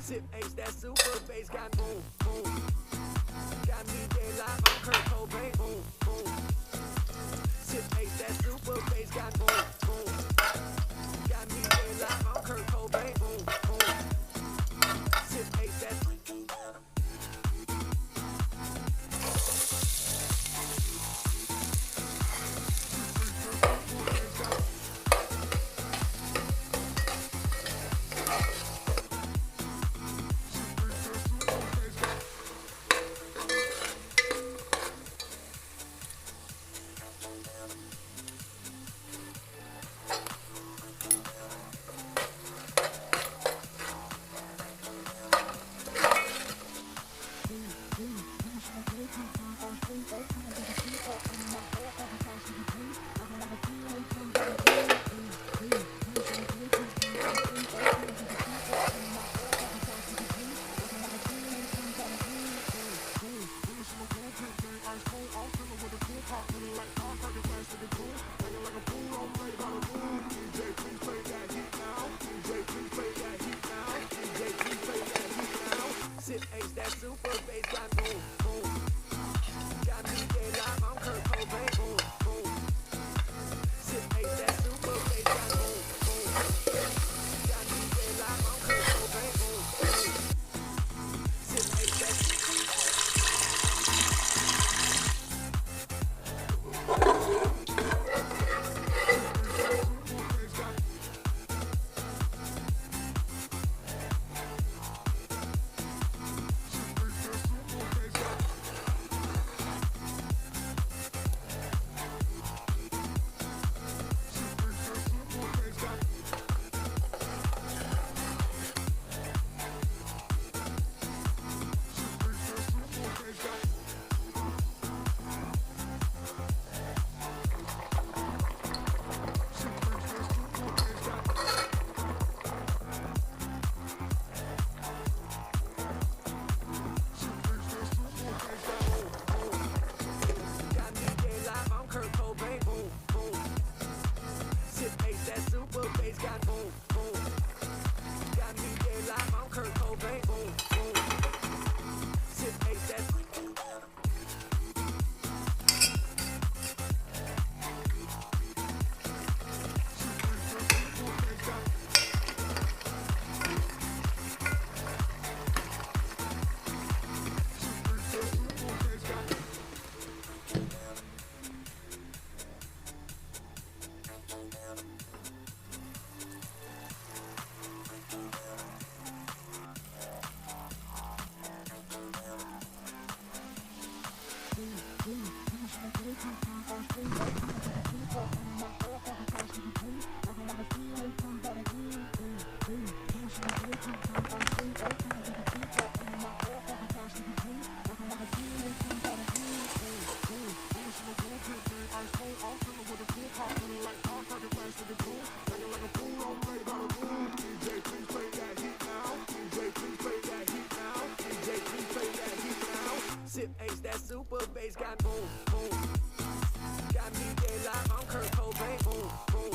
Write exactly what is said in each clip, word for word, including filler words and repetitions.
Sip Ace, that super bass got boom, boom. Got me dead like I'm Kurt Cobain, boom, boom. Sip Ace, that super bass got boom, boom. Got me dead like I'm Kurt Cobain, boom, boom. Sip Ace, that Sip Ace, that super bass got boom, boom. Got me dead like I'm Kurt Cobain, boom, boom. Sip Ace, that super bass got boom, boom. Got me dead like I'm Kurt Cobain, boom, boom. Sip Ace, that Sip Ace, that super bass got boom, boom. Got me dead like I'm Kurt Cobain, boom, boom.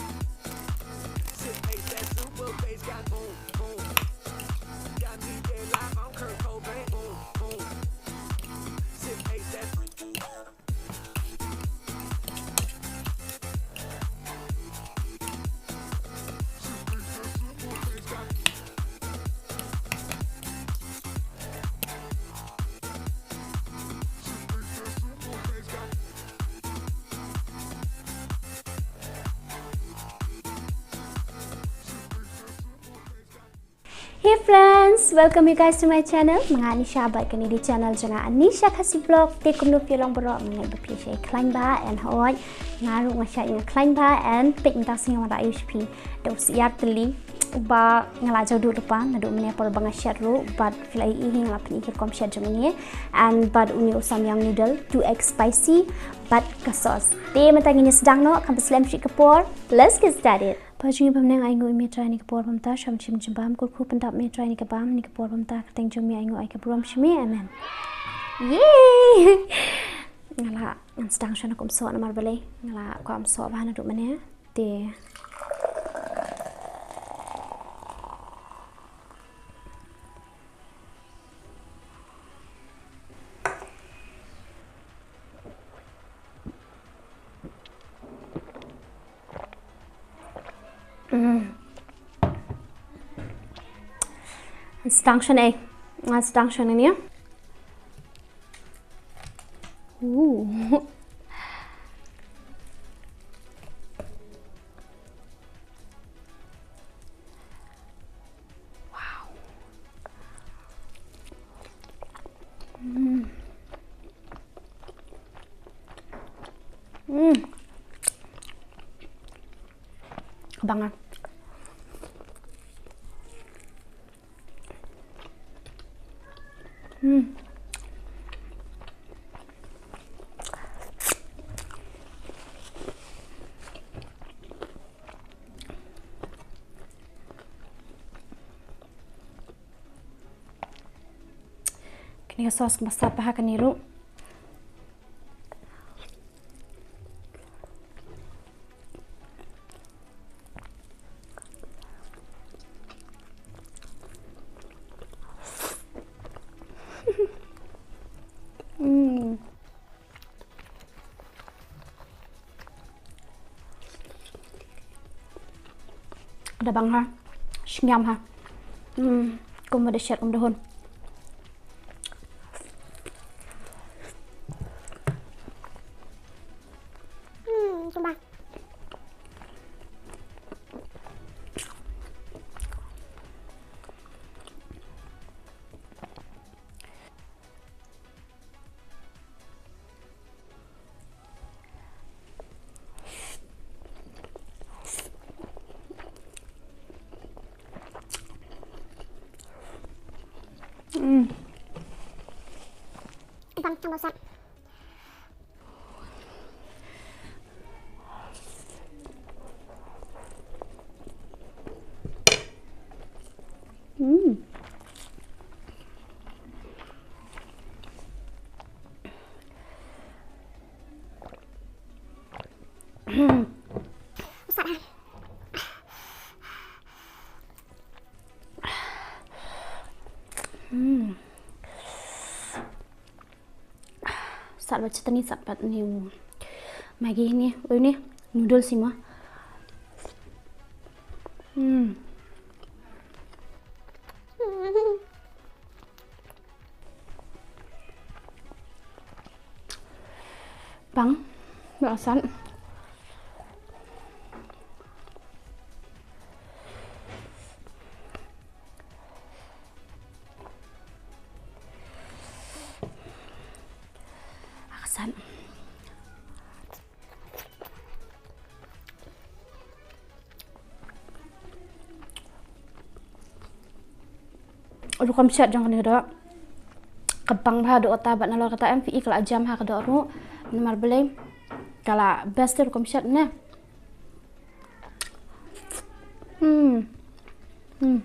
Sip Ace, that super bass got boom, boom. Got me dead like I'm Kurt Cobain, boom, boom. Sip Ace, that Hey friends, welcome you guys to my channel. Nga Anisha bad kane dei channel jong nga Anisha Khasi Vlog. Te kumno phi long baroh, nga ngeit ba phi shait khlaiñ bha, and hooid nga ruh nga shait nga khlaiñ bha, and peit mynta sngi nga wanrah ïa u sha phi da u syiar tylli uba nga la jaw duh lypa naduh mynne por ba nga shet ruh, bad phi la ïohi nga la pyni ki rukom shet jong une, and bad une u samyang noodle two X spicy bad ka sauce. Te mynta ngin ïa sdang noh, khlem pynslem shuh ka por. Let's get started. Pha jong ngi ba mynne nga ainguh ïa me Trai ha kane ka por ba mynta, shim shim jingbam, kyrkhu pyndap me Trai ha kane ka bam, ha kane ka por ba mynta, kyrteng jong me ainguh ai ka burom sha me. Amen. Yay! Nga la, ngan sdang shuwa na kumsoh namar balei nga la kwah ym soh bha naduh mynne. Te Mm. Sdang shuwa ne. Nga sdang shuwa ne. Ooh. Wow. Mm. Mm. Bang ah. Hmm. Kane ka sauce ka masa bha ha kane ruh. Mm. Da bang ha. Sngewbha. Hmm, kumba da shet kumba da hun. Hmm, kumba. Mm. Bang, tambah sat. Hmm. Hmm. Sat bad chutney, sat bad ni u Maggi ni, u ni noodles hi ma. Hmm. Bang, bang sat. Aksan. Rukom shet jong kane ka doh ka bang bha doh kata, bad nalor kata em phi i ka la jam ha ka doh ruh. Namar balei, ka la best rukom shet ne. Hmm. Hmm.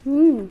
Hmm.